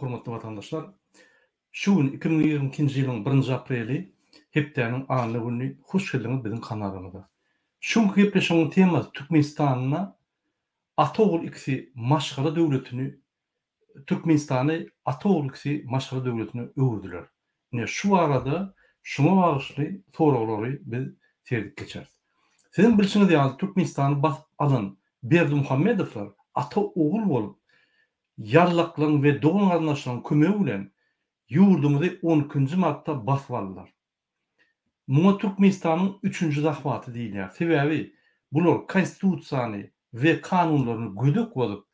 hormatly watandaşlar! Şu gün 2022-nji ýylyň birinji apreli, hepdäniň anna güni. Hoş geldiňiz biziň kanalymyza. Şu günki gepleşigiň temasy Türkmenistanda ata-ogul ikisi maşgala döwletini Türkmenistany ata-ogul ikisi maşgala döwletine öwürdiler. Ine şu barada şuňa bagyşly soraglary biz seredip geçeris. Siziň bilşiňiz ýaly Türkmenistany basyp alan Berdimuhamedowlar ata-ogul bolup ýallaklaryň we dogan-garyndaşlaryň kömegi bilen ýurdumyzy on ikinji martda basyp aldylar. Muňa Türkmenistanyň üçünji zahwaty diýilýär. Sebäbi bular Konstitusiýany we kanunlaryny gödek bozup,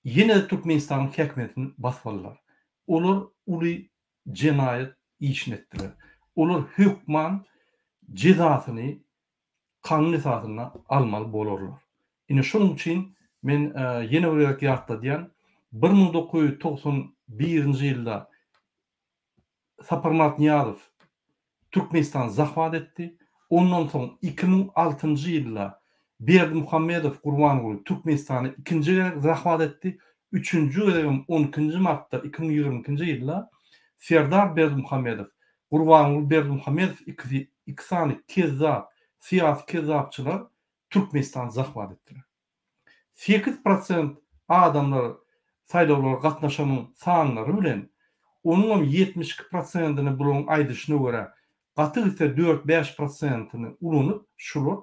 ýene-de Türkmenistanyň häkimiýetini basyp aldylar. Olar uly jenaýat işini etdiler. Olar hökman jezasyny kanun esasynda almaly bolarlar. Ine şonuň üçin men ýene bir gezek ýatladýan, 1991-nji ýylda Saparmyrat Nyýazow Türkmenistany zahwat etdi. Ondan soň 2006-njy ýylda Berdimuhamedow Gurbanguly Türkmenistany ikinji gezek zahwat etdi. Üçünji gezegem on ikinji martda 2022-nji ýylda Serdar Berdimuhamedow Gurbanguly Berdimuhamedow ikisi iki sany kezzap, syýasy kezzapçylar Türkmenistany zahwat etdiler. 8% adamlar saýlawlara gatnaşanyň sanlary bilen, onuňam 72 prosentini bularyň aýdyşyna görä, gaty gitse dört-bäş prosentini ulanyp, şular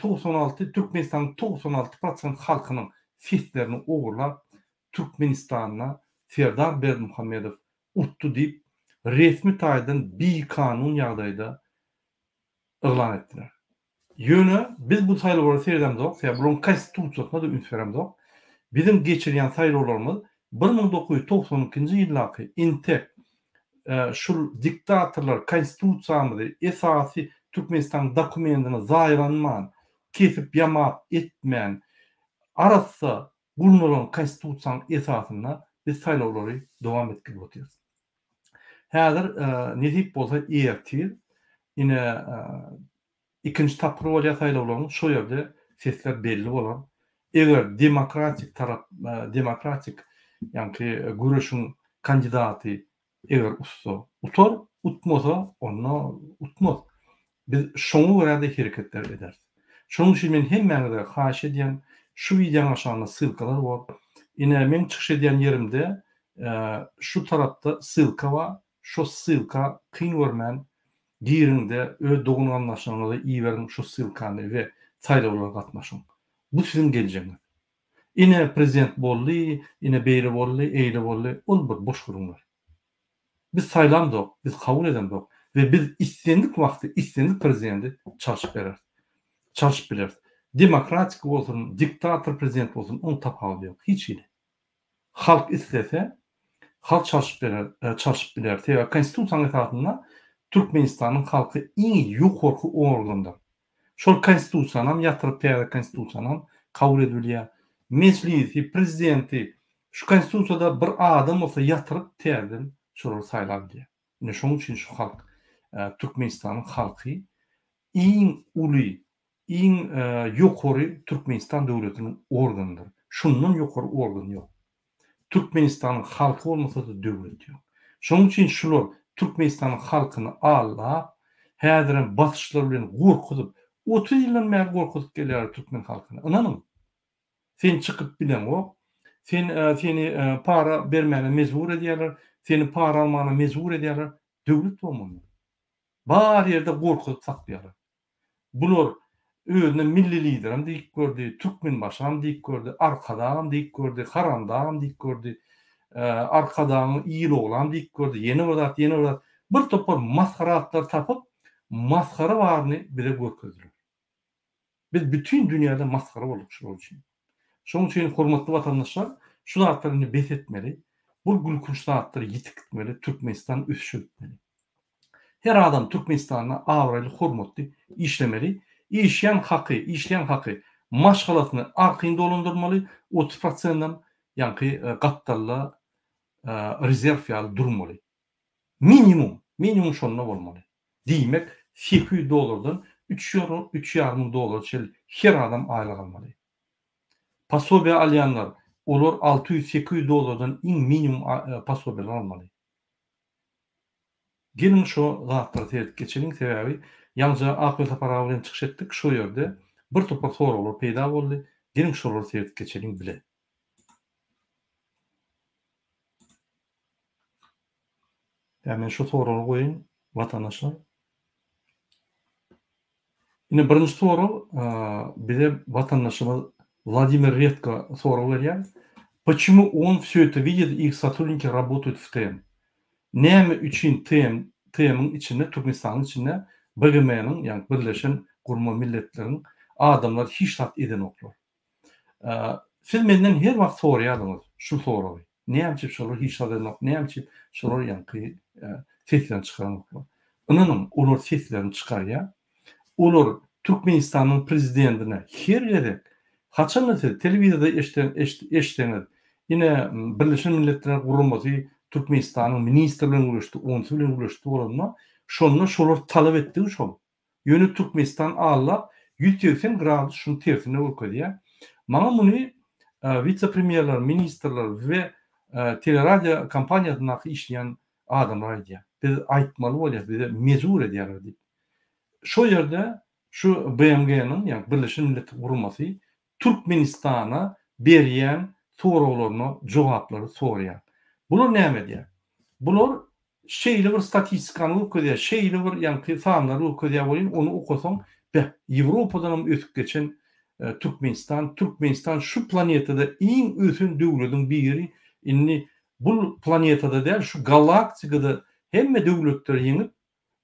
96 Türkmenistanyň 96 prosent halkynyň seslerini ogurlap, Türkmenistanda Serdar Berdimuhamedow utdy diýip, resmi taýdan bikanun ýagdaýda yglan etdiler. Ýöne biz bu saýlawlara seredemzok, sebäbi bularyň konstitusiýasyna-da üns beremzok. Biziň geçirýän saýlawlarymyz 1992-nji ýyldaky intek şul diktatorlar konstitusiýamyzy, esasy Türkmenistanyň dokumentini zaýalanman, kesip ýamap etmän, arassa gurnalan konstitusiýanyň esasynda biz saýlawlary dowam etdirip otyrys. Häzir nesip bolsa ertir ine ikinji tapgyr bolýar saýlawlaryň şo ýerde sesler belli bolar. Eger demokratik tarap demokratik ýaňky göreşiň kandidaty Eger utsa, utar, utmasa, onda utmaz. Biz şoňa görä-de hereketler ederis. Şonuň üçin men hemmäňize haýyş edýän, şu wideoň aşagynda ssylkalar bor. Ine, meň çykyş edýän ýerimde şu tarapda ssylka bar. Şo ssylka kyn görmän giriň-de, öz dogan-garyndaşlaryňyza iberiň şo ssylkany we saýlawlara gatnaşyň. Bu siziň geljegiňiz. Ine prezident boldy, ine beýle boldy, eýle boldy, ol bir boş gürrüňler. Biz saýlamzok, biz kabul edemzok we biz islendik wagty islendik prezidenti çalşyp bereris. Çalşyp bileris. Demokratik bolsun, diktator prezident bolsun, oň tapawudy ýok, hiç hili. Halk islese, halk çalşyp berer, çalşyp biler. Sebäbi konstitusiýanyň esasynda Türkmenistanyň halky iň ýokarky organdyr. Şol konstitusiýanam ýatyryp täze konstitusiýanam kabul edibilýär. Mejlisi, prezidenti şu konstitusiýada bir adam bolsa ýatyryp täzeden şolary saýlap bilýär. Ine şonuň üçin şu halk Türkmenistanyň halky iň uly, iň ýokary Türkmenistan döwletiniň organydyr. Şundan ýokary organ ýok. Türkmenistanyň halky bolmasa-da döwlet ýok. Şonuň üçin şular Türkmenistanyň halkyny aldap, häzirem basyşlar bilen gorkuzyp, 30 ýyldan bäri gorkuzyp gelýärler türkmen halkyny. Ynanyň. Sen çykyp bileňok. Sen seni para bermäne mejbur edýärler, seni para almana mejbur edýärler. Döwlet bolmaly. Bar ýerde gorkuzyp saklaýarlar. Bular özüne milli liderem diýip gördi, Türkmenbaşam diýip gördi, Arkadagam diýip gördi, Haramdagam diýip gördi, Arkadagyň il oglam diýip gördi, ýene bir zat, ýene bir zat. Bir topar masgara atlar tapyp, masgara baryny bize görkezdiler. Biz bütin dünýäde masgara bolduk şular üçin. Şonuň üçin hormatly watandaşlar, şu zatlary indi bes etmeli. Bu gülkünç zatlary ýitip gitmeli, Türkmenistan ösüşe gitmeli. Her adam Türkmenistanda abraýly, hormatly işlemeli. Işýän haky, işleýän haky maşgalasyny arkaýyn dolandyrmaly, 30 prosendem ýaňky gapdalda rezerw ýaly durmaly. Minimum, minimum şonda bolmaly. Diýmek, 800 dollardan üç üç ýarym müň dollara çenli her adam aýlyk almaly. Posobiýa alýanlar. Olar 600-800 dollardan iň minimum posobiýalar almaly. Geliň şo zatlara seredip geçeliň, sebäbi ýaňja Akgül Sapar aga bilen çykyş etdik, şo ýerde bir topar soraglar peýda boldy, geliň şolara seredip geçeliň bile. Ýa men şu soragy goýaýyn watandaşlar. Ine birinji sorag bize watandaşymyz Wladimir Redko sorag berýär. Почему он все это видит и их сотрудники работают в TM? Näme üçin TM TM-iň içinde Türkmenistanyň içinde BGM-niň ýagny Birleşen Gurma Milletleriň adamlary hiç zat edenoklar? Siz menden her wagt soraýardyňyz şu soragy. Näme üçin şolar hiç zat edenok, näme üçin şolar ýaňky seslerini çykaranoklar. Ynanyň, olar seslerini çykarýar. Olar Türkmenistanyň prezidentine her gezek, haçanda siz telewizorda eşitseňiz, ine Birleşen Milletler Guramasy Türkmenistanyň ministri bilen gürleşdi, onsy bilen gürleşdi bolanda, şonda şolar talap etdigi şol. Ýöne Türkmenistan allap 180 gradus şuny tersine görkezýär. Maňa muny wise-premýerler, ministrler we teleradio kompaniýasyndaky işleýän adamlar aýdýar. Biz aýtmaly bolýas, bize mejbur edýärler diýip. Şo ýerde şu BMG-niň, ýagny Birleşen Milletler Guramasy Türkmenistana berýän soraglaryna jogaplary soraýar. Bular näme edýär? Bular şeýle bir statistikany görkezýär, şeýle bir ýaňky sanlary görkezýär welin, ony okasaň, beh, Ýewropadanam ösüp geçen Türkmenistan, Türkmenistan şu planetada iň ösen döwlediň biri, indi bul planetada däl, şu galaktikada hemme döwletleri ýeňip,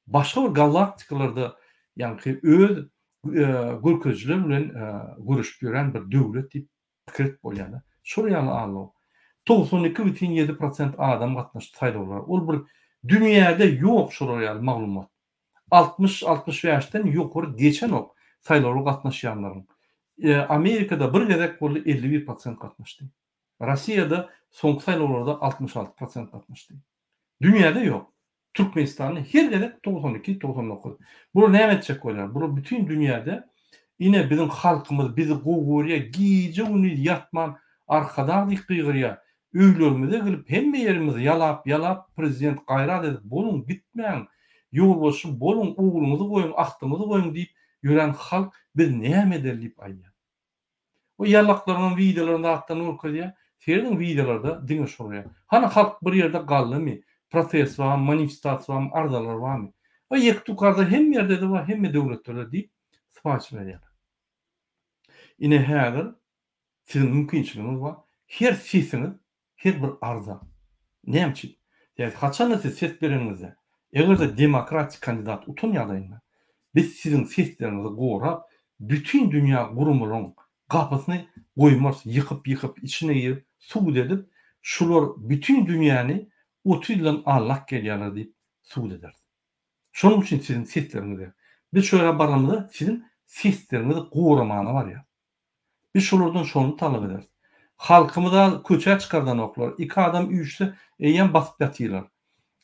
başga bir galaktikalarda ýaňky öz görkezijiler bilen göreşip ýören bir döwlet diýip pikir edip bolýar-da. Şol ýaly aldaw. 92,7 prosent adam gatnaşdy saýlawlara. Ol bir dünýäde ýok şolar ýaly maglumat. 60-65-den ýokary geçenok saýlawlara gatnaşýanlaryň. Amerikada bir gezek boldy 51 prosent gatnaşdy. Rossiýada soňky saýlawlarda 66 prosent gatnaşdy. Dünýäde ýok. Türkmenistanda her gezek 92, 99. Bular näme etjek bolýar? Bular bütin dünýäde ine biziň halkymyz bizi gowy görýär, gije-gündiz ýatman Arkadag diýip gygyrýar. Öýlerimize gelip hemme ýerimizi ýalap, ýalap prezident gaýrat edip boluň gitmäň, ýolbaşçy boluň, ogluňyzy goýuň, agtygyňyzy goýuň diýip ýören halk biz näme edeli diýip aýdýar. O ýalaklaryňam wideolaryny zatlaryny görkezýär. Serediň wideolarda diňe şol ýa. Hany halk bir ýerde galdymy? Protest barmy, manifestasiýa barmy, arzalar barmy? O ýek tukarda hemme ýerde-de bar, hemme döwletlerde diýip sypaýyçylyk edýärler. Ine häzir siziň mümkinçiligiňiz bar. Her sesiňiz Her bir arza. Näme üçin? Sebäbi haçanda siz ses bereniňizde, eger-de demokratik kandidat utan ýagdaýynda, biz siziň sesleriňizi gorap, bütin dünýä guramalaryň gapysyny goýmarys, ýykyp-ýykyp, içine girip, subut edip, şular bütin dünýäni 30 ýyldan allak gelýärler diýip subut ederis. Şonuň üçin siziň sesleriňiz gerek. Biz şo ýere baranymyzda siziň sesleriňizi goramana barýarys. Biz şolardan şony talap ederis. Halkymyza köçä çykardanoklar, iki adam üýşse eýýäm basyp ýatyrlar.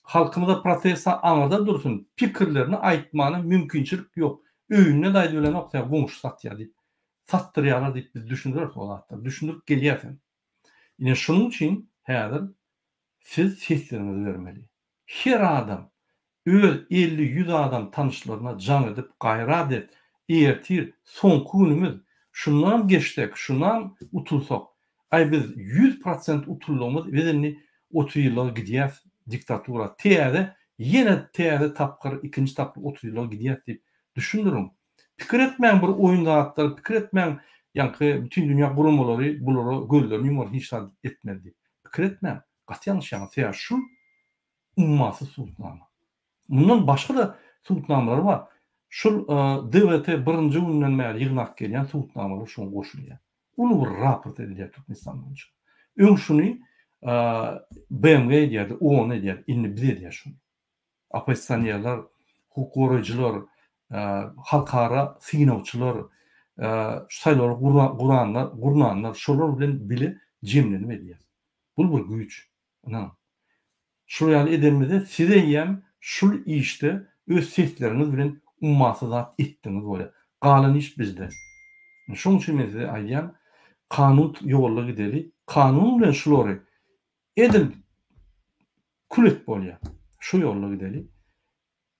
Halkymyza protesta aňyrda dursun, pikirlerini aýtmana mümkinçilik ýok. Öýünde-de aýdybilenok sebäbi goňşy satýar diýip. Satdyrýarlar diýip biz düşündireris o zatlary. Düşündirip gelýäs hem. Ine şunuň üçin häzir siz sesleriňizi bermeli. Her adam öz elli-ýüz adam tanyşlaryna jaň edip gaýrat et, ertir soňky günümiz, şundanam geçsek, şundanam utulsak, aý biz 100% utuldygymyz biz indi 30 ýyllyga gidýäs diktatura, täze ýene täze tapgyr ikinji tapgyr 30 ýyllyga gidýäs diýip düşündiriň. Pikir etmäň bir oýun zatlar, pikir etmäň ýaňky bütin dünýä guramalary bulara gözlerini ýumar hiç zat etmez diýip. Pikir etmäň. Gaty ýalňyşýaňyz. Sebäbi şu ummasyz subutnama. Mundan başga-da subutnamalar bar. Şul DWT birinji günden bäri ýygnap gelýän subutnamalar şoňa goşulýar. Uly bir raport edilýär Türkmenistan boýunça. Öň şuny BMG edýärdi, OON edýärdi, indi biz edýäris şuny. Oppozisionerler, hukuk goraýjylar, halkara synagçylar, şu saýlawlary guranlar, gurnanlar şolar bilen bile jemlenip edýäris. Bul bir güýç. Ynanyň. Şul ýaly edenimizde siz eýýäm şul işde öz sesleriňiz bilen ummasyz zat etdiňiz bolýar. Galan iş bizde. Şoň üçin men size aýdýan, Kanun ýolda gideli. Kanun bilen şulary edil kül et bolýar. Şu ýolda gideli.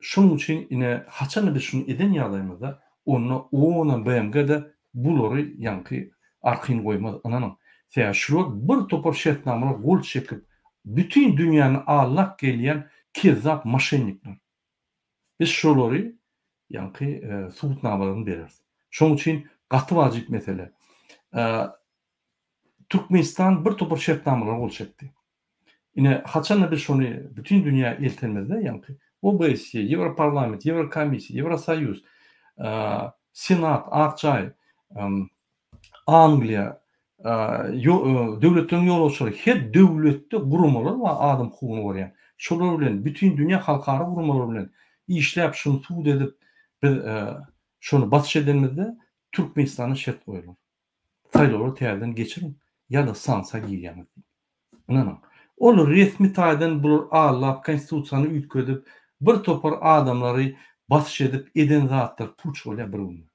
Şonuň üçin ine haçanda biz şuny eden ýagdaýymyzda onda OON-a BMG-de bulary ýaňky arkaýyn goýmaz ynanyň. Sebäbi şular bir topar şertnamalara gol çekip bütin dünýäni aldap gelýän kezzap moşennikler. Biz şolary ýaňky subutnamalaryny bereris. Şonuň üçin gaty wajyp mesele. Türkmenistan bir topar şertnamalara gol çekdi. Ine, haçanda biz şony bütin dünýä eltenimizde, ýaňky OBSE, Ýewroparlament, Ýewrokomissiýa, Ýewrosoýuz, Senat, Ak jaý, Angliýa, döwletleriň ýolbaşçylary, her döwletde guramalar bar adam hukugyny goraýan. Şolar bilen, bütin dünýä halkara guramalary bilen işläp, şuny subut edip, biz şony basyş edenimizde Türkmenistana şert goýarlar. Saýlawlary täzeden geçiriň ýa-da sanksiýa girýäňiz diýip. Ynanyň. Ol resmi taýdan bular aldap, konstitusiýany üýtgedip, bir topar adamlary basyş edip eden zatlary puç bolýar bir günde.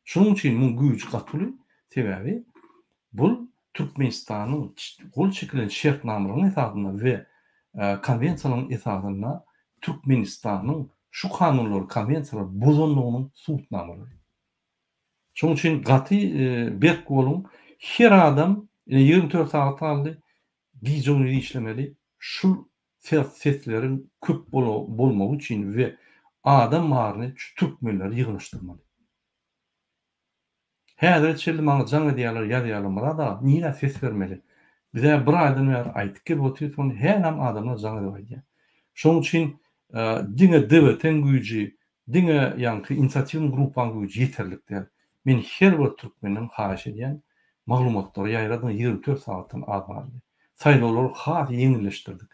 Şonuň üçin muň güýji gaty uly, sebäbi bul Türkmenistanyň gol çekilen şertnamalaryň esasynda we konwensiýalaryň esasynda Türkmenistanyň şu kanunlary, konwensiýalary bozandygynyň subutnamalary. Şonuň üçin gaty berk boluň. Her adam ine 24 sagat galdy, gije-gündiz işlemeli. Şu sesleriň köp bolmagy üçin we adam baryny şu türkmenleri ýygnaşdyrmaly. Häzire çenli maňa jaň edýärler, ýazýarlar, Myrat aga, nirä ses bermeli? Biz-ä bir aýdan bäri aýdyp gelip otyrys ony, hälem adamlar jaň edip aýdýar. Şonuň üçin diňe DWT-iň güýji, diňe ýaňky inisiatiwnyý gruppaň güýji ýeterlik däl. Men her bir türkmenden haýyş edýän, maglumatlary ýaýradyň, 24 sagatdan az galdy. Saýlawlary has ýeňilleşdirdik.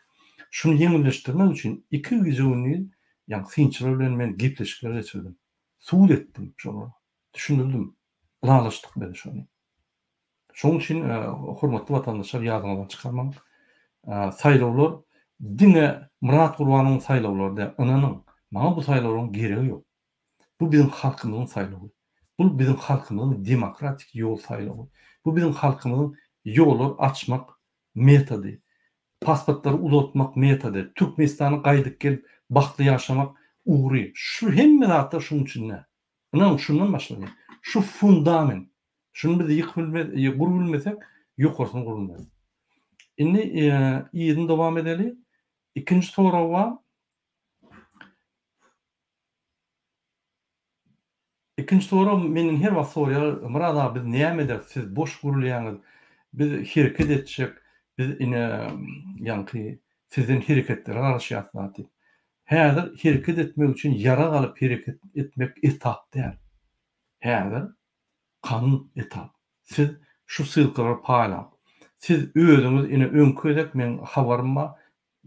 Şuny ýeňilleşdirmek üçin iki gije-gündiz ýaňky synçylar bilen men gepleşikler geçirdim. Subut etdim şolara. Düşündirdim. Ylalaşdyk biz şony. Şonuň üçin hormatly watandaşlar ýadyňyzdan çykarmaň. Saýlawlar diňe Myrat Gurbanowyň saýlawlary däl. Ynanyň, maňa bu saýlawlaryň geregi ýok. Bu biziň halkymyzyň saýlawy. Bu biziň halkymyzyň demokratik ýol saýlawy. Bu biziň halkymyzyň ýollar açmak metody. Pasportlary uzaltmak metody. Türkmenistana gaýdyp gelip bagtly ýaşamak ugry. Şu hemme zatlar şunuň içinde. Ynanyň şundan başlanýar. Şu fundament. Şuny biz ýykyp bilmez, gurup bilmesek, ýokarsyny gurup bilmeris. Indi yzyny dowam edeli. Ikinji sorag bar. Ikinji sorag menden her wagt soraýarlar, Myrat aga biz näme ederis, siz boş gürleýäňiz, biz hereket etjek, biz ine ýaňky sizden hereketlere garaşýas zat diýip. Häzir hereket etmek üçin ýarag alyp hereket etmek etap däl. Häzir kanun etap. Siz şu ssylkalary paýlaň. Siz özüňiz ine öňki gezek meň habarym bar,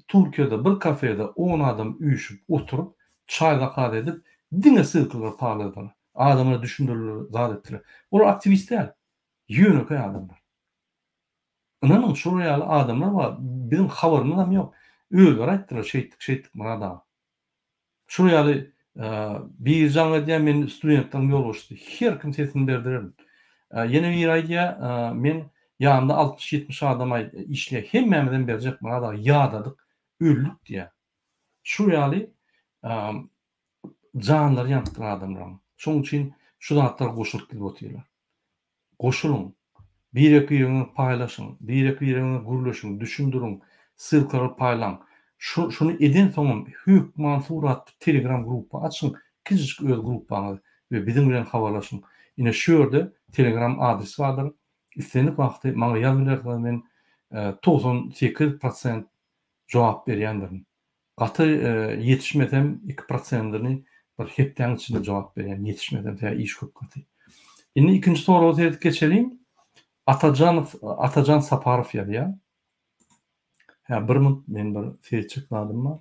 Türkiýede bir kafede on adam üýşüp oturyp çaý zakaz edip diňe ssylkalary paýladylar. Adamlara düşündirdiler zat etdiler. Olar aktiwist däl. Ýönekeý adamlar. Ynanyň şolar ýaly adamlar bar biziň habarymyzam ýok. Özleri aýtdylar şeýtdik şeýtdik Myrat aga. Şol ýaly biri jaň edýär men studentleriň ýolbaşçysy her kim sesini berdirerin. Ýene biri aýdýar men ýanymda 60 70 adam işleýär hemmämizem berjek Myrat aga ýadadyk öldük diýýär. Şu ýaly janlary ýanypdyr adamlaryň. Şonuň üçin şu zatlar goşulyp gidip otyrlar. Goşulyň. Birek-biregiňizi paýlaşyň, birek-biregiňize gürleşiň, düşündiriň, ssylkalary paýlaň. Şu şuny edensoňam hökman suratda telegram gruppa açyň, kiçijik öz gruppaňyzy we biziň bilen habarlaşyň. Ine şu ýerde telegram adresi bardyr. Islendik wagty maňa ýazyp bilersiňiz men 98 prosent jogap berýändirin. Gaty ýetişmesem iki prosentini bir hepdäň içinde jogap berýän ýetişmesem sebäbi iş köp gaty. Indi ikinji soraga seredip geçeliň. Atajanow Atajan Saparow ýazýar. Hä bir minut men bir seretjek zadym bar.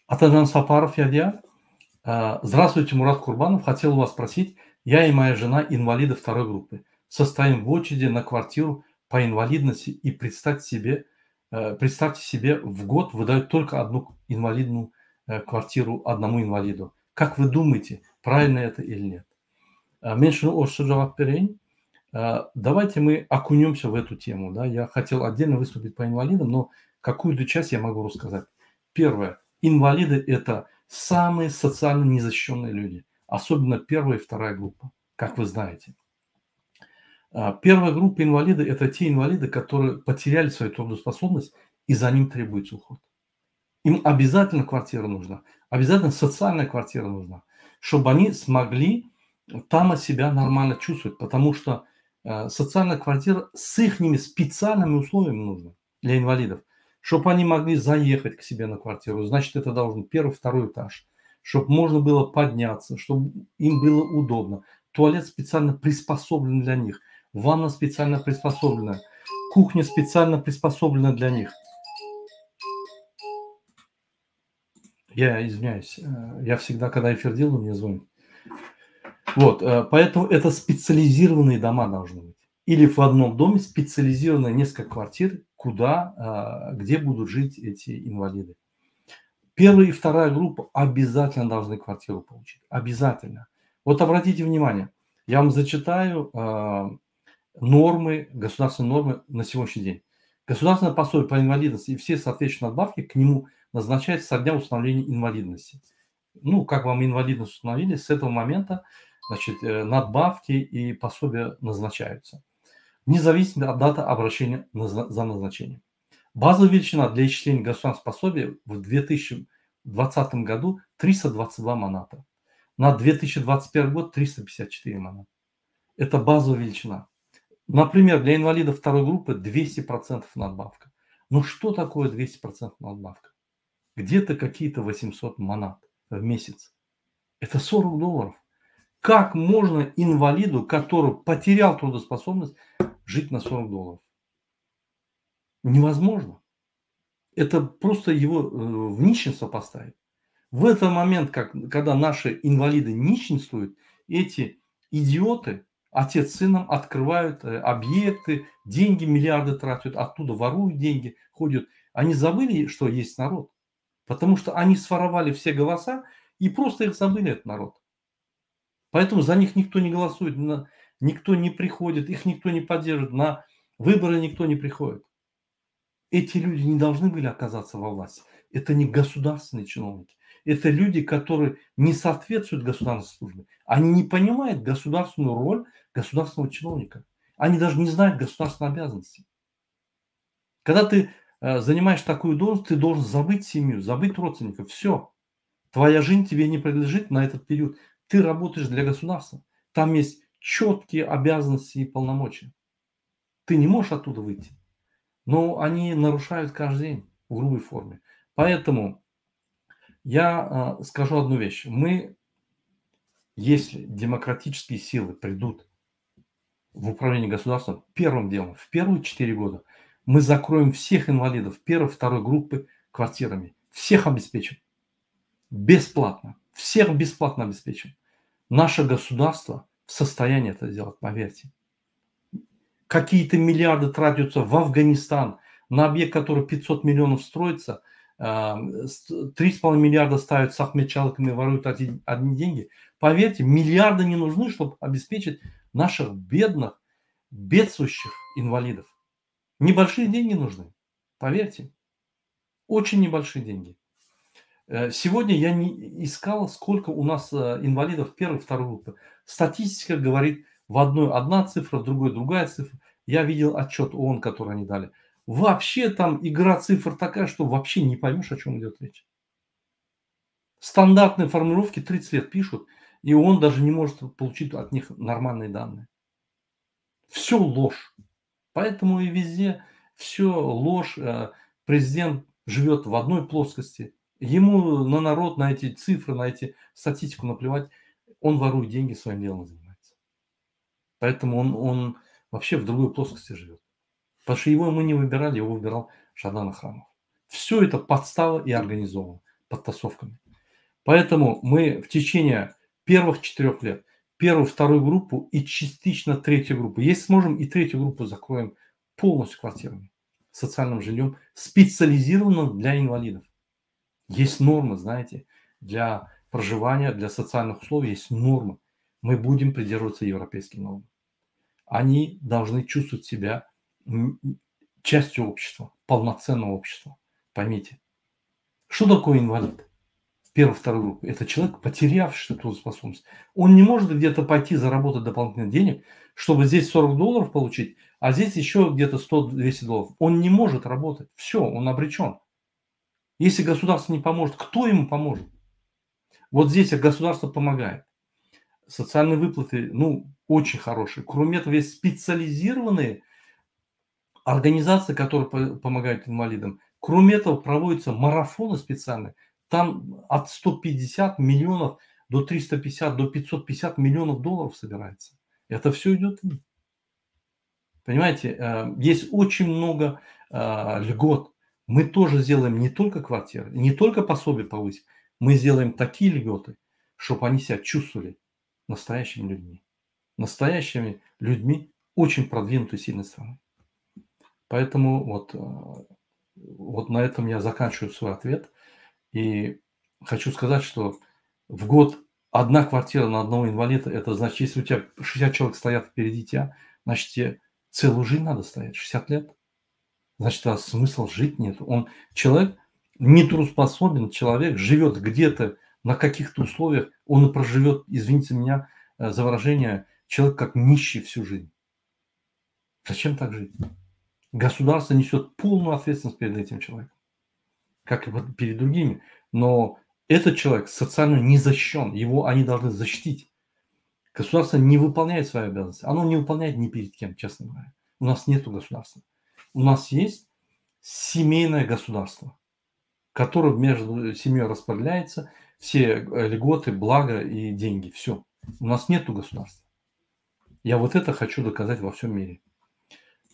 Atajan Saparow ýazýar. Здравствуйте, Мурат Курбанов. Хотел у вас спросить. Я и моя жена инвалиды второй группы. Состоим в очереди на квартиру по инвалидности и представьте себе, представьте себе, в год выдают только одну инвалидную квартиру одному инвалиду. Как вы думаете, правильно это или нет? Men şuny orsça jogap bereýin. Давайте мы окунемся в эту тему. Да? Я хотел отдельно выступить по инвалидам, но какую-то часть я могу рассказать. Первое. Инвалиды – это самые социально незащищенные люди. Особенно первая и вторая группа, как вы знаете. Первая группа инвалиды – это те инвалиды, которые потеряли свою трудоспособность, и за ним требуется уход. Им обязательно квартира нужна, обязательно социальная квартира нужна, чтобы они смогли там себя нормально чувствовать, потому что социальная квартира с их специальными условиями нужна для инвалидов, чтобы они могли заехать к себе на квартиру, значит, это должен первый, второй этаж, чтобы можно было подняться, чтобы им было удобно. Туалет специально приспособлен для них, ванна специально приспособлена, кухня специально приспособлена для них. Я извиняюсь, я всегда, когда эфир делаю, мне звонят. Вот, поэтому это специализированные дома должны быть. Или в одном доме специализированные несколько квартир, куда, где будут жить эти инвалиды. Первая и вторая группа обязательно должны квартиру получить. Обязательно. Вот обратите внимание, я вам зачитаю нормы, государственные нормы на сегодняшний день. Государственное пособие по инвалидности и все соответствующие надбавки к нему назначаются со дня установления инвалидности. Ну, как вам инвалидность установили, с этого момента, значит, надбавки и пособия назначаются, независимо от даты обращения за назначением. Базовая величина для исчисления государственного пособия в 2020 году 322 маната. На 2021 год 354 маната. Это базовая величина. Например, для инвалидов второй группы 200% надбавка. Но что такое 200% надбавка? Где-то какие-то 800 манат в месяц. Это 40 долларов. Как можно инвалиду, который потерял трудоспособность, жить на 40 долларов? Невозможно. Это просто его в нищенство поставит. В этот момент, когда наши инвалиды нищенствуют, эти идиоты, отец с сыном, открывают объекты, деньги миллиарды тратят, оттуда воруют деньги, ходят. Они забыли, что есть народ. Потому что они своровали все голоса и просто их забыли, этот народ. Поэтому за них никто не голосует, никто не приходит, их никто не поддержит, на выборы никто не приходит. Эти люди не должны были оказаться во власти. Это не государственные чиновники. Это люди, которые не соответствуют государственной службе. Они не понимают государственную роль государственного чиновника. Они даже не знают государственной обязанности. Когда ты занимаешь такую должность, ты должен забыть семью, забыть родственников. Все. Твоя жизнь тебе не принадлежит на этот период. Ты работаешь для государства. Там есть четкие обязанности и полномочия. Ты не можешь оттуда выйти. Но они нарушают каждый день в грубой форме. Поэтому я скажу одну вещь. Мы, если демократические силы придут в управление государством, первым делом, в первые 4 года, мы закроем всех инвалидов первой, второй группы квартирами. Всех обеспечим. Бесплатно. Всех бесплатно обеспечим. Наше государство в состоянии это сделать, поверьте. Какие-то миллиарды тратятся в Афганистан, на объект, который 500 миллионов строится, 3,5 миллиарда ставят с Ахмед Чалыками, воруют одни деньги. Поверьте, миллиарды не нужны, чтобы обеспечить наших бедных, бедствующих инвалидов. Небольшие деньги нужны, поверьте. Очень небольшие деньги. Сегодня я не искал, сколько у нас инвалидов первой, второй группы. Статистика говорит, в одной одна цифра, в другой другая цифра. Я видел отчет ООН, который они дали. Вообще там игра цифр такая, что вообще не поймешь, о чем идет речь. Стандартные формулировки 30 лет пишут, и он даже не может получить от них нормальные данные. Все ложь. Поэтому и везде все ложь. Президент живет в одной плоскости. Ему на народ, на эти цифры, на эти статистику наплевать. Он ворует деньги, своим делом занимается. Поэтому он вообще в другой плоскости живет. Потому что его мы не выбирали, его выбирал Шадан Ахрамов. Все это подстава и организовано подтасовками. Поэтому мы в течение первых 4 лет, первую, вторую группу и частично третью группу, если сможем, и третью группу закроем полностью квартирами, социальным жильем, специализированным для инвалидов. Есть нормы, знаете, для проживания, для социальных условий есть нормы. Мы будем придерживаться европейским нормам. Они должны чувствовать себя частью общества, полноценного общества. Поймите. Что такое инвалид? Первой, второй группы. Это человек, потерявший трудоспособность. Он не может где-то пойти заработать дополнительных денег, чтобы здесь 40 долларов получить, а здесь еще где-то 100-200 долларов. Он не может работать. Все, он обречен. Если государство не поможет, кто ему поможет? Вот здесь государство помогает. Социальные выплаты, ну, очень хорошие. Кроме этого, есть специализированные организации, которые помогают инвалидам. Кроме этого, проводятся марафоны специальные. Там от 150 миллионов до 350, до 550 миллионов долларов собирается. Это все идет. Понимаете, э, есть очень много э, льгот. Мы тоже сделаем не только квартиры, не только пособие повысим, мы сделаем такие льготы, чтобы они себя чувствовали настоящими людьми. Настоящими людьми очень продвинутой сильной страны. Поэтому вот, э, вот на этом я заканчиваю свой ответ. И хочу сказать, что в год одна квартира на одного инвалида, это значит, если у тебя 60 человек стоят впереди тебя, значит, тебе целую жизнь надо стоять, 60 лет. Значит, а смысл жить нет. Он человек нетрудоспособен, человек живет где-то на каких-то условиях, он и проживет, извините меня э, за выражение, человек как нищий всю жизнь. Зачем так жить? Государство несет полную ответственность перед этим человеком, как и перед другими. Но этот человек социально не защищен, его они должны защитить. Государство не выполняет свои обязанности. Оно не выполняет ни перед кем, честно говоря. У нас нет государства. У нас есть семейное государство, которое между семьей распределяется, все э, льготы, блага и деньги. Все. У нас нету государства. Я вот это хочу доказать во всем мире.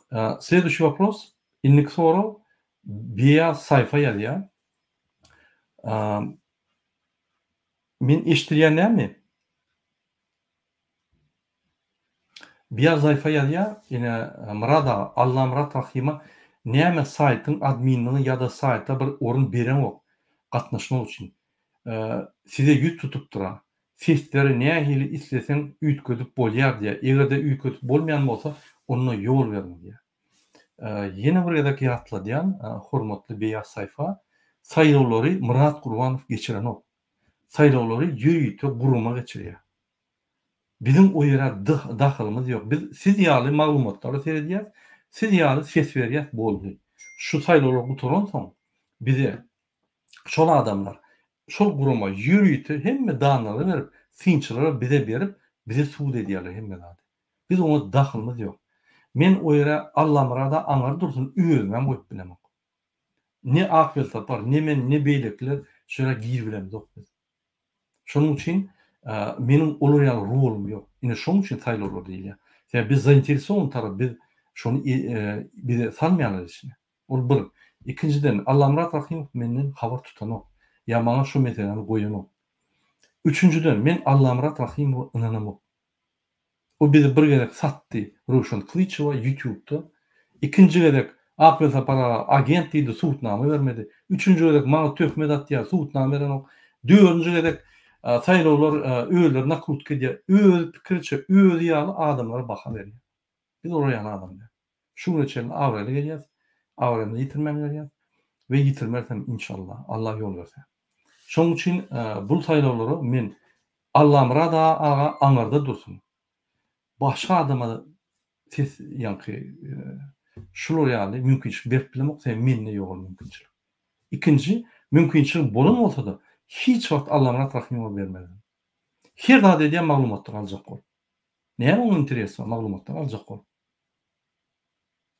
А, следующий вопрос. Indiki sorag Beýaz saýfa ýazýar. А, men eşidilýän näme? Beýaz saýfa ýazýar. Ine Myrat aga, Allamyrat Rahyma näme saýtyň adminini ýa-da saýta bir orun bereňok gatnaşmak üçin. Size ýüz tutupdyra. Sesleri nähili isleseň üýtgedip bolýar diýýär. Eger-de üýtgedip bolmaýan bolsa, onda ýol beriň diýýär. Ýene bir gezek ýatladýan, hormatly Beýaz saýfa, saýlawlary Myrat Gurbanow geçirenok. Saýlawlary ýörite gurama geçirýär. Biziň o ýere dahylymyz ýok. Biz siz ýaly maglumatlara seredýäs, siz ýaly ses berýäs boldy. Şu saýlawlar gutaransoň bize şol adamlar, şol gurama ýörite hemme danalary berip, synçylara bize berip, bize subut edýärler hemme zady. Biz oňa dahylymyz ýok. Men o ýere Allamyrada aňary dursun özümem goýup bilemok. Ne Ak Welsapar, ne men, ne beýlekiler şu ýere giribilemzok biz. Şonuň üçin meniň olar ýaly rolum ýok. Ine şonuň üçin saýlawlar diýilýär. Sebäbi biz zainteresowan tarap biz şony bize salmaýarlar içine. Ol bir. Ikinjiden Allamyrat Rahymow menden habar tutanok. Ýa maňa şu meseläni goýanok. Üçünjiden men Allamyrat Rahymowa ynanamok. O bizi bir gezek satdy Röwşen Klyçewa ýutubda. Ikinji gezek Ak Welsapar aga agent diýdi subutnama bermedi. Üçünji gezek maňa töhmet atýar subutnama berenok. Dördünji gezek saýlawlar özleri nakrutka edýär. Özi pikiriçe özi ýaly adamlara baha berýär. Biz olar ýaly adam däl. Şu güne çenli abraýly gelýäs. Abraýymyzy ýitirmän gelýäs we ýitirmeris hem inşallah Allah ýol berse. Şonuň üçin bul saýlawlara men Allamyrat aga aňyrda dursun. Başga adama ses ýaňky şular ýaly mümkinçilik berip bilemok, sebäbi mende ýok ol mümkinçilik. Ikinji, mümkinçilik bolan bolsa-da, hiç wagt Allamyrat Rahymowa bermezdim. Her zat edýän maglumatlary aljak bolup. Näme onuň interesi bar maglumatlary aljak bolup.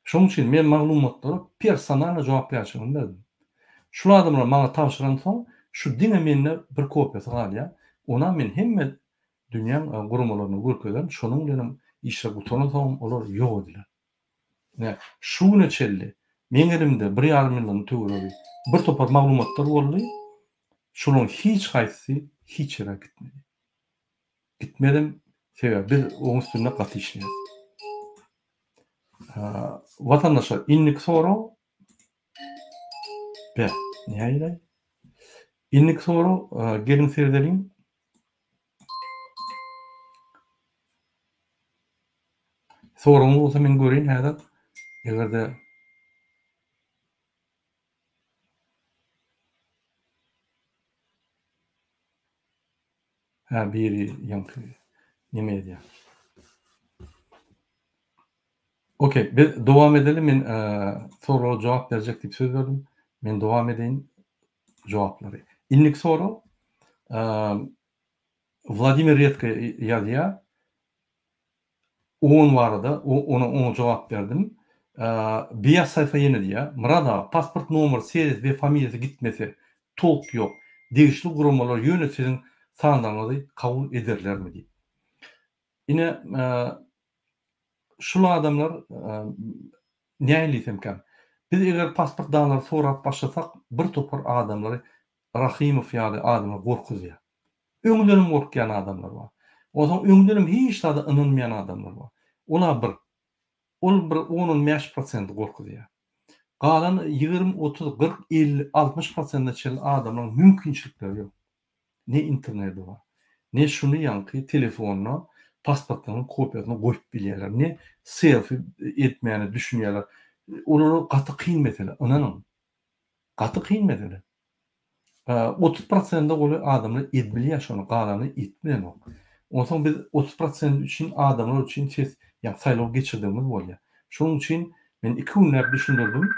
Şonuň üçin men maglumatlara personalno jogapkärçiligimi berdim. Şul adamlar maňa tabşyransoň, şu diňe mende bir kopiýasy galýar. Onam men hemme dünýäň guramalaryna görkezerin, şonuň bilenem işler gutaransoňam olar ýok ediler. Ine, şu güne çenli meň elimde bir ýarym ýyldan töweregi bir topar maglumatlar boldy. Şolaryň hiç haýsysy hiç ýere gitmedi. Gitmezem, sebäbi biz oň üstünde gaty işleýäs. Watandaşlar, indiki sorag Be, nähili? Indiki sorag, geliň seredeliň. Soragyňyz bolsa men göreýin häzir. Eger-de Hä biri ýaňky neme edýär. Okey, biz dowam edeli men soraga jogap berjek diýip söz berdim. Men dowam edeýin jogaplary. Indiki sorag Wladimir Redko ýazýar. On barada ona oňa jogap berdim. Beýaz saýfa ýene diýýär. Myrat aga, pasport nomer, seriýasy we familiýasy gitmese, tolk ýok. Degişli guramalar ýöne siziň sanlaryňyzy kabul ederlermi diýip. Ine, şul adamlar nähili diýsemkäm. Biz eger pasport danlary sorap başlasak, bir topar adamlary Rahymow ýaly adamlar gorkuzýar. Öňdenem gorkýan adamlar bar. Onsoň öňdenem hiç zada ynanmaýan adamlar bar. Ol-a bir. Ol bir on-on bäş prosenti gorkuzýar. Galan 20, 30, 40, 50, 60 prosentine çenli adamlaryň mümkinçilikleri ýok. Ne interneti bar, ne şuny ýaňky telefonyna pasportlarynyň kopiýasyny goýup bilýärler, ne selfi etmäne düşünýärler. Olara gaty kyn mesele, ynanyň. Gaty kyn mesele. 30 prosente golaý adamlar edbilýär şony, galany etbilenok. Onsoň biz 30 prosent üçin adamlar üçin ses, ýagny saýlaw geçirdigimiz bolýar. Şonuň üçin men iki günläp düşündirdim.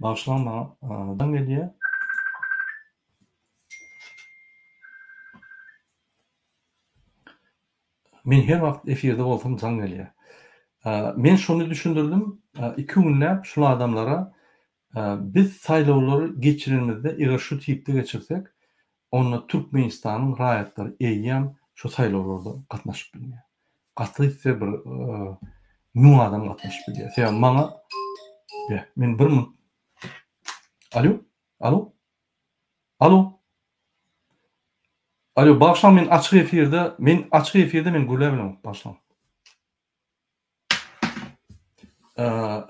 Bagyşlaň maňa jaň gelýär. Men her wagt efirde bolsam jaň gelýär. Men şony düşündirdim, iki günläp şul adamlara biz saýlawlary geçirenimizde eger şu tipde geçirsek, onda Türkmenistanyň raýatlary eýýäm şu saýlawlarda gatnaşyp bilmeýär. Gaty gitse bir müň adam gatnaşyp bilýär. Sebäbi maňa men bir minut Alo? Alo? Alo. Alo, bagyşlaň men açyk efirde, men açyk efirde men gürläp bilemok, bagyşlaň.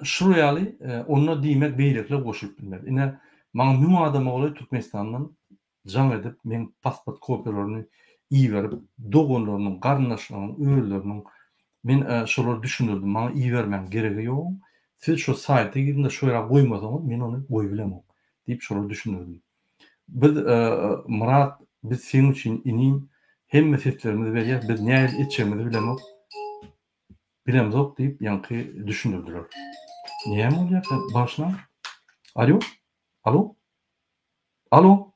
Şul ýaly, onda diýmek beýlekiler goşulyp bilmez. Ine, maňa müň adama golaý Türkmenistandan jaň edip, meň pasport kopiýalaryny iberip, doganlarynyň, garyndaşlarynyň, özleriniň Men şolary düşündirdim, maňa ibermäň geregi ýok, siz şo saýta giriň-de şo ýere goýmasaňyz men ony goýubilemok diýip şolary düşündirdim. Biz Myrat biz seň üçin inim hemme seslerimizi berýäs biz nähili etjegimizi bilemok bilemzok diýip ýaňky düşündirdiler. Näme bolýarka bagyşlaň? Alýo? Alo? Alo?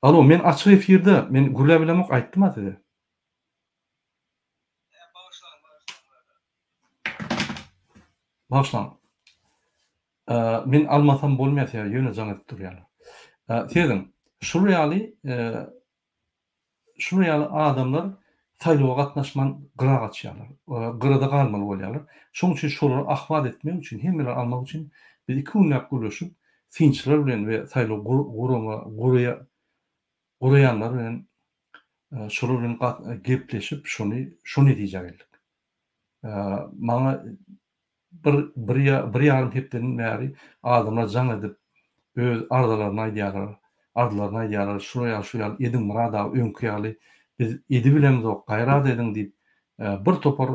Alo men açyk efirde men gürläbilemok aýtdym-a size. Bagyşlaň. Men almasam bolmaýar sebäbi ýöne jaň edip durýarlar. Serediň, şul ýaly Şular ýaly adamlar saýlawa gatnaşman gyra gaçýarlar. Gyrada galmaly bolýarlar. Şonuň üçin şolary ahwat etmek üçin, hemmeleri almak üçin biz iki günläp gürleşip, synçylar bilen we saýlaw gurama guraýanlar bilen şolar bilen gepleşip şony şo netijä geldik. Maňa Bir, bir ýa bir ýarym hepdeden bäri adamlar jaň edip, öz arzalaryny aýdýarlar, arzlaryny aýdýarlar, şular ýaly, şu ýaly ediň Myrat aga, öňki ýaly biz edibilemzok, gaýrat ediň diýip, bir topar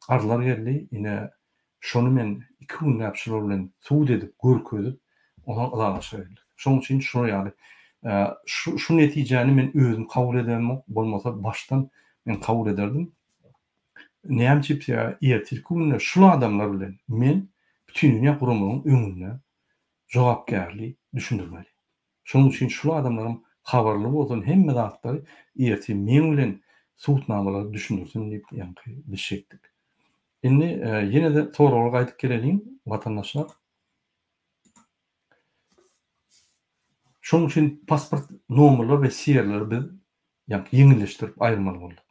arzlar geldi. Ine, şony men iki günläp şular bilen subut edip, görkezip, onsoň ylalaşyga geldik. Şonuň üçin şular ýaly, şu, şu netijäni men özüm kabul edemok, bolmasa başdan men kabul ederdim. Näme üçin sebäbi ertirki günde şul adamlar bilen men bütindünýä guramalaryň öňünde jogapkärli düşündirmeli. Şonuň üçin şul adamlaryň habarly bolsun hemme zatlary ertir meň bilen subutnamalary düşündirsin diýip ýaňky biz şeýtdik. Indi ýene-de soraglara gaýdyp geleliň watandaşlar. Şonuň üçin pasport nomerler we serleri biz ýaňky ýeňilleşdirip aýyrmaly bolduk.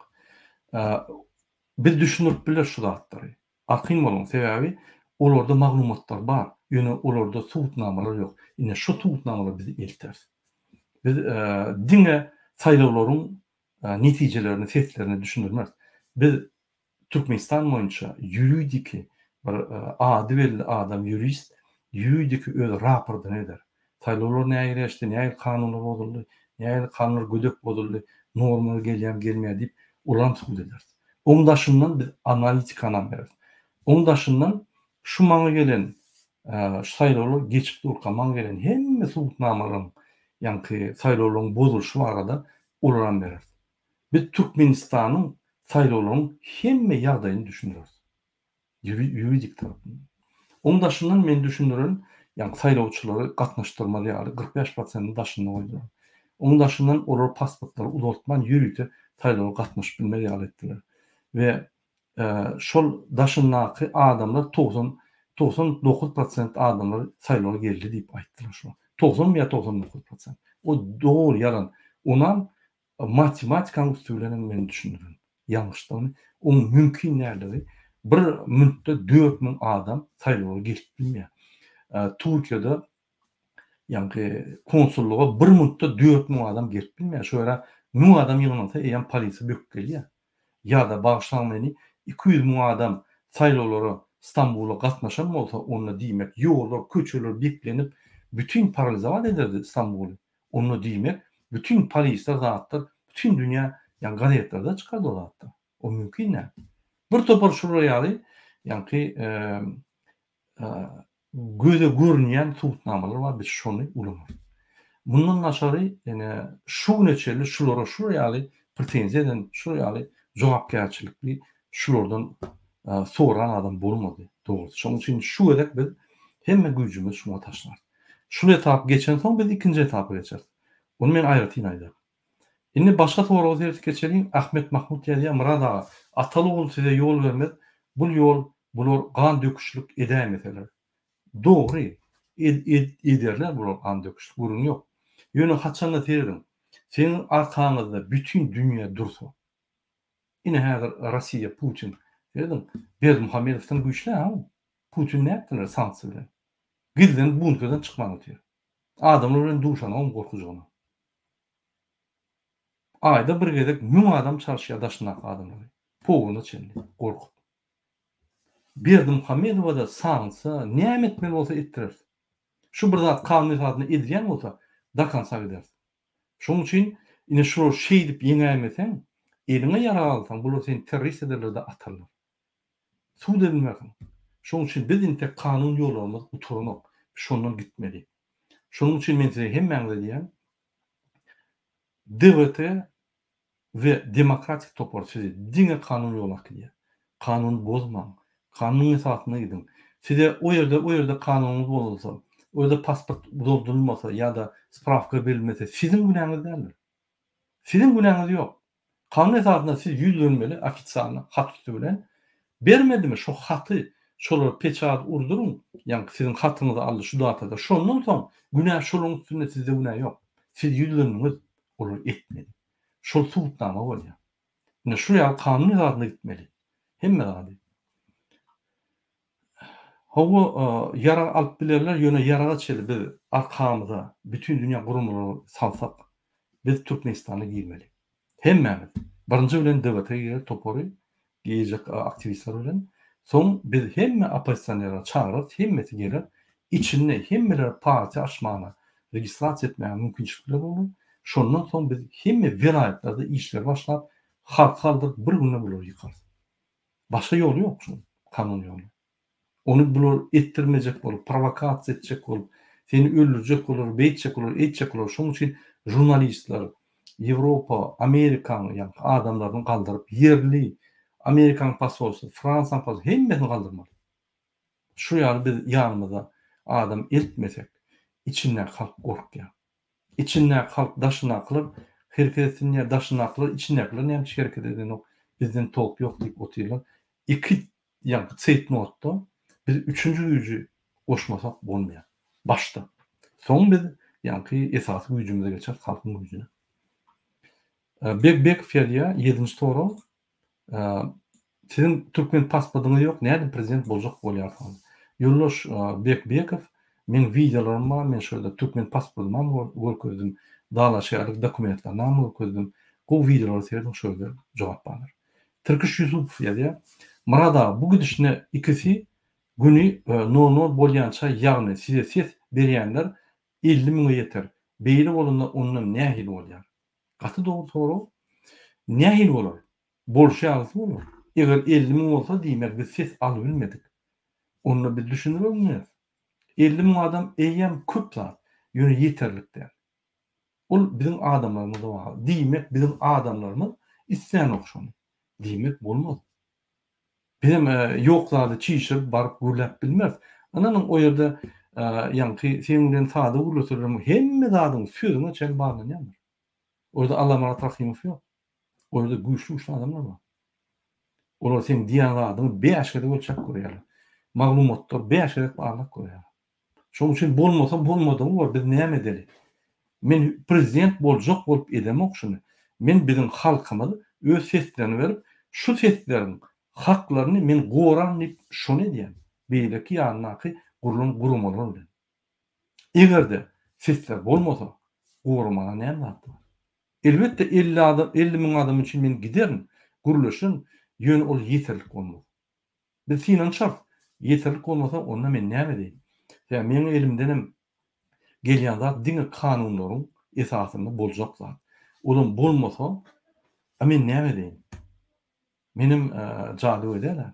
Biz düşündirip bileris şu zatlary. Arkaýyn boluň, sebäbi olarda maglumatlar bar, ýöne olarda subutnamalar ýok. Ine şu subutnamalar bizi elter. Biz diňe saýlawlaryň netijelerini, seslerini düşündirmeris. Biz Türkmenistan boýunça ýuridiki bir ady belli adam ýurist ýuridiki öz rapordyny eder. Saýlawlar nähili geçdi, nähili kanunlar bozuldy, nähili kanunlar gödek bozuldy. Normalar gelýärmi gelmeýär diýip olaram subut ederis. Oň daşyndan biz analitikanam bereris. Oň daşyndan şu maňa gelen şu saýlawlar geçip durka maňa gelen hemme subutnamalaryň ýaňky saýlawlaryň bozulyşy barada olaram bereris. Biz Türkmenistanyň saýlawlaryň hemme ýagdaýyny düşündireris. Ýuridik tarapyndan. Oň daşyndan men düşündiren, ýagny saýlawçylary gatnaşdyrmaz ýaly 45 prosentini daşynda goýdular. Oň daşyndan olar pasportlary uzaltman ýörite saýlawa gatnaşyp bilmez ýaly etdiler. We şol daşyndaky adamlar 90 99 prosent adamlar saýlawa geldi diýip aýtdylar şo. 90 ýa 99 prosent. O doly ýalan. Onam Matematikanyň üsti bilen hem men düşündirin. Ýalňyşdygyny, oň mümkin däldigi. Bir minutda 4000 adam saýlawa gelip bilmeýär. Türkiýede ýaňky konsullyga bir minutda 4000 adam gelip bilmeýär. Şo ýere 1000 adam ýygnansa eýýäm polisiýa böküp gelýär. Ýa-da bagyşlaň meni 200 müň adam saýlawlara Stambula gatnaşan bolsa onda diýmek ýollar, köçeler beklenip bütin paralizowat ederdi Stambuly. Onda diýmek, bütin polisler zatlar, bütin dünýä ýa gazetlerde çykardy o zatlar. O mümkin däl. Bir topar şular ýaly ýaňky göze görünýän subutnamalar bar, biz şony ulanarys. Mundan daşary ýene şu güne çenli şulara şular ýaly pretenziýa eden, şular ýaly jogapkärçilikli şulardan soran adam bolmady, dogrusy. Şonuň üçin şu gezek biz hemme güýjümizi şuňa taşlarys. Şul etap geçensoň biz ikinji etapa geçeris. Ony men aýratyn aýdaryn. Indi başga soraga seredip geçeliň. Ahmet Mahmut ýazýar, Myrat aga, ataly-ogul size ýol bermez, bul ýol bular gan döküşlik edäýmeseler. Dogry, ederler bular gan döküşlik, gürrüň ýok. Ýöne haçanda serediň, siziň arkaňyzda bütin dünýä dursa. Ine häzir Rossiýa, Putin, serediň, Berdimuhamedowdan güýçli-hä ol. Putin nätdiler sanksiýa bilen? Gizlenip bunkerden çykman otyr. Adamlar bilen duşanogam gorkujygyna. Aýda bir gezek müň adam çalyşýar daşyndaky adamlary. Powuna çenli gorkup. Berdimuhamedowa-da sanksiýa näme etmeli bolsa etdireris. Şu bir zat kanun esasynda edilýän bolsa do konca gideris. Şonuň üçin ine şulary şeýdip ýeňäýmeseň, eliňe ýarag alsaň bular seni terrorist ederler-de atarlar. Sud edilmersiň. Şonuň üçin biz intek kanun ýollarymyz gutaranok. Şondan gitmeli. Şonuň üçin men size hemmäňize diýýän, DWT we Demokratik topar sizi diňe kanun ýola äkidýär. Kanuny bozmaň. Kanunyň esasynda gidiň. Size o ýerde o ýerde kanunyňyz bozulsa, o ýerde pasport uzaldylmasa ýa-da sprawka berilmese siziň günäňiz däldir. Siziň günäňiz ýok. Kanun esasynda siz ýüzlenmeli ofitsialny hat üsti bilen. Bermedimi şo haty şolara peçat urduryň ýaňky siziň hatyňyzy aldy şu datada şondan soň günä şolaryň üstünde sizde günä ýok. Siz ýüzlendiňiz olar etmedi. Şol subutnama bolýar. Ine şu ýaly kanun esasynda gitmeli. Hemme zady. Hawa ýarag alyp bilerler ýöne ýaraga çenli biz arkamyza bütin dünýä guramalary salsak biz Türkmenistana girmeli. Hemmämiz. Birinji bilen DWT girer topary girjek aktiwistler bilen. Soň biz hemme oppozisionerleri çagyrarys hemmesi geler içinde hemmelere partiýa açmana registrasiýa etmäge mümkinçilikler bolar. Şondan soň biz hemme welaýatlarda işleri başlap halky galdyryp bir günde bulary ýykarys. Başga ýoly ýok şuň, kanun ýoly. Ony bular etdirmejek bolup, prowokasiýa etjek bolup, seni öldürjek bolar, beýtjek bolar, eýtjek bolar. Şonuň üçin žurnalistler, Ýewropa, Amerikaň ýaňky adamlaryny galdyryp, ýerli Amerikaň posolstwosy, Fransiýaň posolstwosy hemmesini galdyrmaly. Şu ýaly biz ýanymyza adam eltmesek, içindäki halk gorkýar. Içindäki halk daşyndakylar hereket etsin diýýär, daşyndakylar içindäkiler näme üçin hereket edenok, bizden tolk ýok diýip otyrlar. Iki ýaňky ceýtnotda biz üçünji güýji goşmasak bolmaýar. Başda. Soň biz ýaňky esasy güýjümize geçeris, halkyň güýjüne. Beg Bekow ýazýar, ýedinji sorag. Siziň türkmen pasportyňyz ýok, nädip prezident boljak bolýarsyňyz? Ýoldaş Bekbekow, meň wideolarym bar, men şo ýerde türkmen pasportymam görkezdim, dalaşgärlik dokumentlerimem görkezdim. Gowy wideolara serediň, şo ýerde jogap bardyr. Tirkiş Ýusupow ýazýar, Myrat aga, bu gidişine ikisi güni nol nol bolýança ýagny size ses berýänler 50 müňe ýeter. Beýle bolanda onda nähili bolýar? Gaty dogry sorag. Nähili bolar? Bolşy ýalysy bolar. Eger 50 müň bolsa, diýmek biz ses alybilmedik. Onda biz düşündirip bilmeris. 50 müň adam eýýäm köp zat, ýöne ýeterlik däl. Ol biziň adamlarymyza bagly. Diýmek biziň adamlarymyz islänok şony. Diýmek bolmaz. Bizem ýok zady çişirip baryp gürläp bilmeris. Ynanyň o ýerde ýaňky seň bilen sada gürleselerem hemme zadyň sözüňe çenli barlanýandyr. O ýerde Allamyrat Rahymow ýok. O ýerde güýçli-güýçli adamlar bar. Olar seň diýen zadyňy bäş gezek ölçäp görýärler. Maglumatlary bäş gezek barlap görýärler. Şonuň üçin bolmasa bolmadygy bor, biz näme edeli? Men prezident boljak bolup edemok şuny. Men biziň halkymyz öz seslerini berip, şu sesleriň haklaryny men goraryn diýip şony edýän. Beýleki ýanyndaky gurlan guramalar bilen. Eger-de sesler bolmasa, goramaga näme zat bar? Elbetde 50 adam, 50 müň adam üçin men giderin, gürleşerin, ýöne ol ýeterlik bolmaz. Biz synanyşarys. Ýeterlik bolmasa, onda men näme edeýin? Sebäbi meň elimdenem gelýän zat diňe kanunlaryň esasynda boljak zat. Olam bolmasa, a men näme edeýin? Menem jadygöý däl-ä.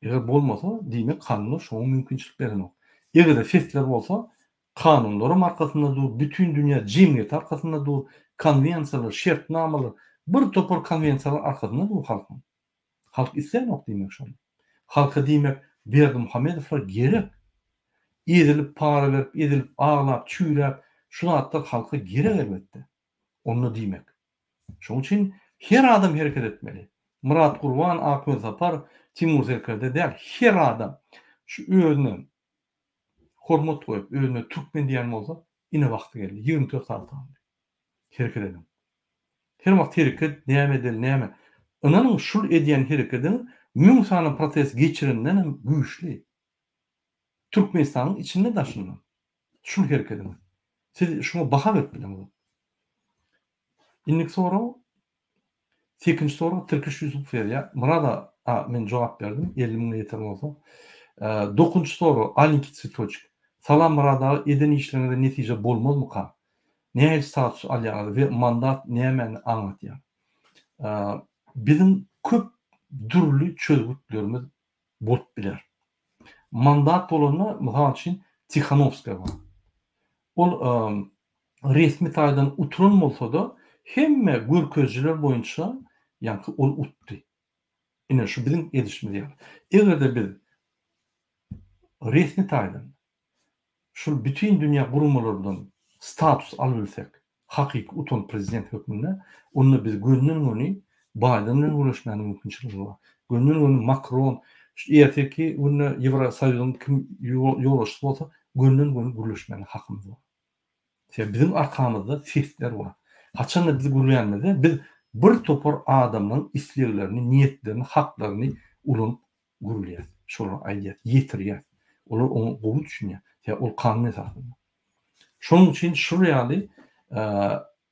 Eger bolmasa, diýmek kanunlar şoňa mümkinçilik berenok. Eger-de sesler bolsa, kanunlaram arkasynda dur, bütin dünýä jemgyýeti arkasynda dur, konwensiýalar, şertnamalar, bir topar konwensiýalar arkasynda dur halkyň. Halk islänok diýmek şony. Halka diýmek Berdimuhamedowlar gerek. Ezilip para berip ezilip aglap çüýräp şu zatlar halka gerek elbetde. Onda diýmek. Şoň üçin her adam hereket etmeli. Myrat Gurban, Ak Welsapar, Timur Serkerde däl her adam şu özüne hormat goýup özüne türkmen diýen bolsa ine wagty geldi. 24 sagat galdy. Hereket ediň. Her wagt hereket näme edeli näme. Ynanyň şul edýän herekediň müň sany protest geçirendenem güýçli. Türkmenistanyň içinde daşynda. Şul herekediňiz. Siz şuňa baha berip bileňizok. Indiki sorag Sekinji sorag Tirkiş Ýusupow ýazýar. Murada a men jogap berdim 50 müňe ýeten bolsa. Dokunjy sorag Alinki Tswetoçik. Salam Murad aga eden işleriňizde netije bolmazmyka? Nähili status alýaňyz we mandat nämäni aňladýar? Biziň köp dürli çözgütlerimiz bolup biler. Mandat bolanda, mysal üçin, Tihanowskaýa bar. Ol resmi taýdan uturan bolsa-da, hemme görkezijiler boýunça ýaňky ol utdy. Ine, şu biziň edişimiz ýaly. Eger-de biz resmi taýdan şul bütin dünýä guramalaryndan status alybilsek, hakyky utan prezident hökmünde, onda biz gönden-göni Baýden bilen gürleşmäne mümkinçiligimiz bar. Gönden-göni Makron, şu erteki günde Ýewrosoýuzyň kim ýolbaşçysy bolsa, gönden-göni gürleşmäne hakymyz bar. Sebäbi biziň arkamyzda sesler bar. Haçanda biz gürlänimizde biz bir topar adamlaryň isleglerini, niýetlerini, haklaryny ulanyp gürleýäs, şolara aýdýas, ýetirýäs. Olar oňa gowy düşünýär. Sebäbi ol kanun esasynda. Şonuň üçin şul ýaly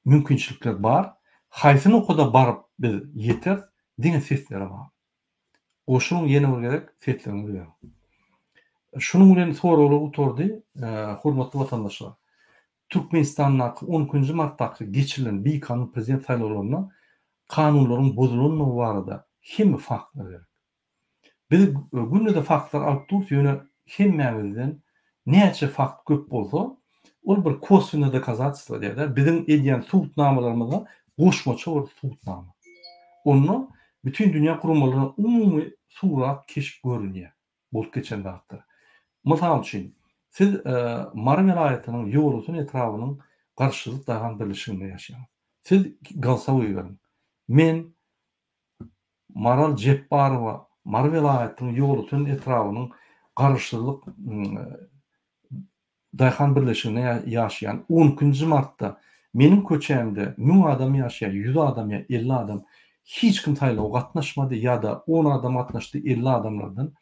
mümkinçilikler bar. Haýsy nokada baryp biz ýeteris, diňe seslere bagly. Goşulyň ýene bir gezek sesleriňizi beriň. Şunuň bilen soraglar gutardy. Hormatly watandaşlar! Türkmenistandaky on ikinji martdaky geçirilen bikanun prezident saýlawlarynda kanunlaryň bozulandygy barada hemme faktlar gerek. Biz günde-de faktlar alyp durus, ýöne hemmämizden näçe fakt köp bolsa, ol bir koswennaya dokazatelstwo diýýär-de, biziň edýän subutnamalarymyza goşmaça bir subutnama. Onda bütin dünýä guramalaryna umumy surat, keşp görünýär, bolup geçen zatlar. Mysal üçin, siz Mary welaýatynyň Ýolöten etrabynyň Garaşsyzlyk daýhan birleşiginde ýaşaýaňyz. Siz golsowoý beriň. Men Maral Jepbarowa Mary welaýatynyň Ýolöten etrabynyň Garaşsyzlyk daýhan birleşiginde ýaşaýan on ikinji martda meniň köçämde müň adam ýaşaýar, ýüz adam ýa 50 adam hiç kim saýlawa gatnaşmady ýa-da on adam gatnaşdy 50 adamlardan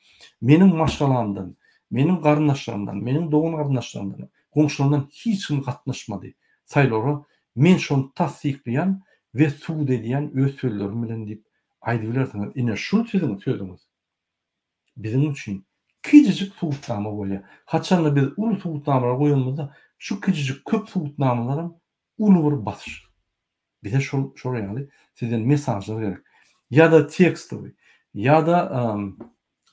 meniň maşgalamdan, meniň garyndaşlarymdan, meniň dogan-garyndaşlarymdan, goňşularymdan hiç kim gatnaşmady saýlawlara Men şony tassyklaýan we subut edýän öz sözlerim bilen diýip aýdybilersiňiz. Ine şul siziň sözüňiz. Biziň üçin kijijik subutnama bolýar. Haçanda biz uly subutnamalar goýanymyzda şu kijijik köp subutnamalaram uly bir basyş. Bize şol şol ýaly sizden mesažlar gerek. Ýa-da tekstowy, ýa-da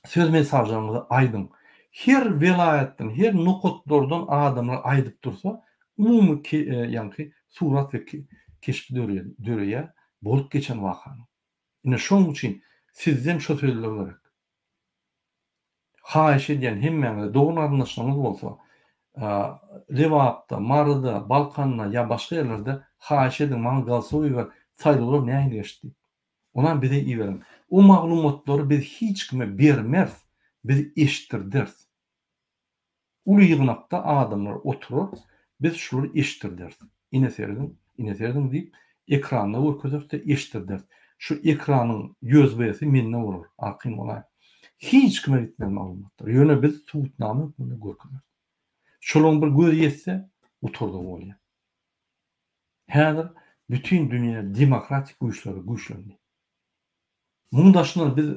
söz mesažlaryňyzy aýdyň. Her welaýatdan, her nokatlardan adamlar aýdyp dursa, umumy ýaňky surat we keşbi döreýär bolup geçen wakanyň. Ine şonuň üçin sizden şo sözler gerek. Haýyş edýän hemmäňize dogan-garyndaşlaryňyz bolsa, Lebapda, Maryda, Balkanda ýa başga ýerlerde haýyş ediň maňa golsow iber saýlawlar nähili geçdi diýip. Onam bize iberiň. O maglumatlary biz hiç kime bermeris, biz eşitdirderis. Uly ýygnakda adamlar oturar, biz şulary eşitdirderis. Ine serediň, ine serediň diýip, ekranda görkezeris-de eşitdirderis. Şu ekranyň USB-si mende bolar, arkaýyn bolaýyň. Hiç kime gitmez maglumatlar. Ýöne biz subutnama hökmünde görkezeris. Şolaryň bir gözi ýetse, gutardygy bolýar. Häzir bütin dünýä demokratik güýçleri güýçlendi. Munuň daşyndan biz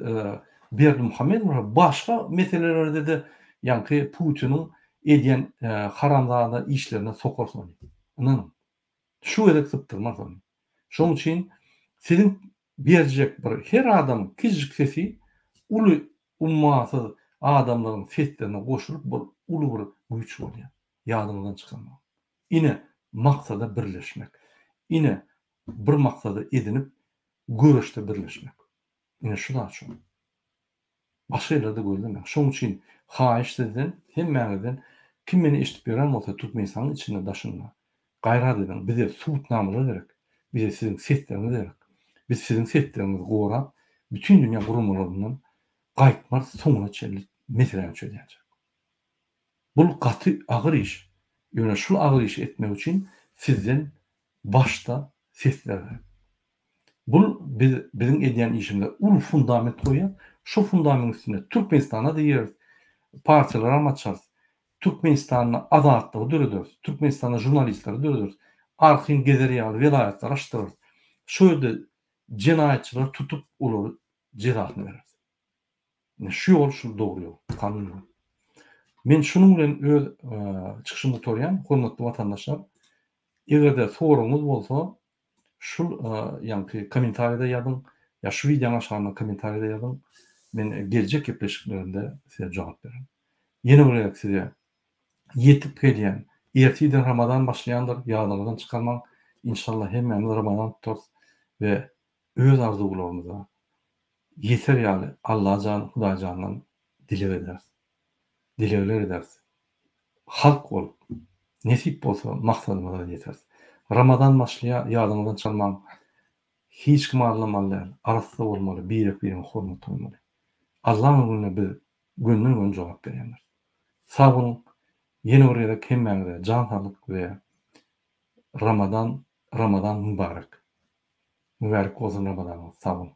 Berdimuhamedowa başga meselelerde-de ýaňky Putiniň edýän haramzada işlerine sokarys ony. Ynanyň. Şu gezek sypdyrmarys ony. Şonuň üçin siziň berjek bir her adamyň kiçijik sesi uly ummasyz adamlaryň seslerine goşulyp bir uly bir güýç bolýar. Ýadyňyzdan çykarmaň. Ine, maksada birleşmek. Ine, bir maksady edinip göreşde birleşmek. Ine şu zat şol. Başga ýerlerde gözlemäň. Şoň üçin haýyş sizden, hemmäňizden kim meni eşidip ýören bolsa Türkmenistanyň içinde daşynda gaýrat ediň bize subutnamalar gerek. Bize siziň sesleriňiz gerek. Biz siziň sesleriňizi gorap bütin dünýä guramalaryndan gaýtmarys soňuna çenli meseläni çözýänçäk. Bul gaty agyr iş. Ýöne şul agyr işi etmek üçin sizden başda sesler gerek. Bul biz biziň edýän işimize uly fundament goýýar. Şo fundamentiň üstünde Türkmenistana-da gireris, partiýalaram açarys. Türkmenistanda azatlygy dörederis, Türkmenistanda žurnalistleri dörederis, arkaýyn gezer ýaly welaýatlary açdyrarys. Şo ýerde jenaýatçylary tutup olary jezasyny bereris. Ine şu ýol şul dogry ýol, kanun ýol. Men şunuň bilen öz çykyşymy gutarýan, hormatly watandaşlar. Eger-de soragyňyz bolsa, şul ýaňky kommentariýada ýazyň, ýa şu wideonyň aşagynda kommentariýada ýazyň. Men geljek gepleşiklerimde size jogap bererin. Ýene bir gezek size ýetip gelýän, ertirden Ramazan başlaýandyr, ýadyňyzdan çykarmaň. Inşallah hemmämiz Ramazan tutarys we öz arzuwlarymyza ýeter ýaly Allajan Hudaýjandan dileg ederis. Dilegler ederis. Halk bolup, nesip bolsa maksadymyza ýeteris. Ramazan başlaýar, ýadyňyzdan çykarmaň. Hiç kimi aldamaly däl, arassa bolmaly, birek-biregiňe hormat goýmaly. Allaň öňünde biz gönden-göni jogap berýändiris. Sag boluň, ýene bir gezek hemmäňize jan saglyk we Ramazan Ramazan mübarek. Mübärek bolsun Ramazanyňyz. Sag boluň.